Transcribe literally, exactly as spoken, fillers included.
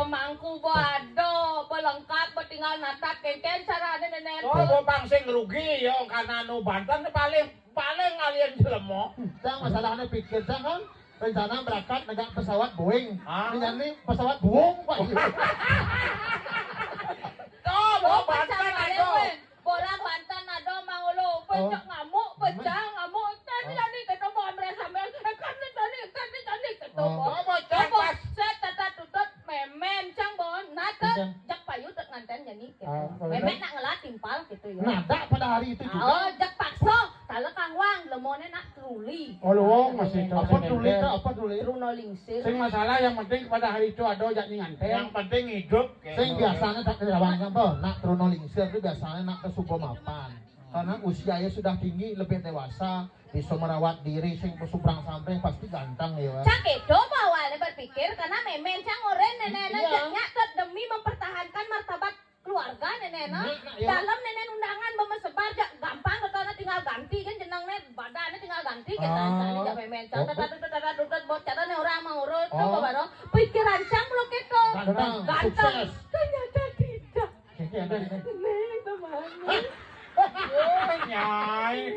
Mangku bo ado, bo lengkap, bo tinggal natak, kéngkén carané nénénan. Oh, bo pang sing rugi ya, karena anu banten paling, paling alien jelema. Cang, masalahnya pikir, Cang, kan rencana berangkat negak pesawat Boeing. Ah. Ini jadi pesawat buung, Pak. Tuh, bo banten ado. Bola banten ado, Mang Ulu. Pecah ngamuk, pecah ngamuk. Tadi, tadi, kata mau ambil sambil. Eh, kan tadi, tadi, tadi, kata mau. Oh, bocah pas. Set, tata tutut, mémén, Cang, bon. Nah, tuh, jak payu, tuh, nganten, jadi, gitu. Mémén nak ngelah timpal, gitu, ya. Nah, tak pada hari itu juga. Oh, jak paksa. Tala kangwang, lemoné nak truli. Oh, luwung masih. Apa truli, tak? Apa truli? Truno lingsir. Sing masalah yang penting pada hari itu ada jak nganten. Yang penting hidup. Sing biasanya tak dirawang kan, Bang? Nak truno lingsir itu biasanya nak kesuko mapan. Karena usianya sudah tinggi, lebih dewasa, bisa merawat diri, sing pesubrang sampai pasti ganteng ya. Cang itu awalnya berpikir karena mémén Cang orén nénénan, iya, jaknya demi mempertahankan martabat keluarga nénénan. Nah, nah, iya. Dalam nénénan undangan mau mesebar, jak gampang, katanya tinggal ganti kan jenengné, badannya tinggal ganti, kita misalnya jak mémén Cang, tata tutut, tata tutut, bocah nih orang mengurut, tuh, baru pikiran Cang belum gitu. Ganteng, ganteng, sukses. Ternyata tidak. Ini teman. Hah? Oh, Nyai.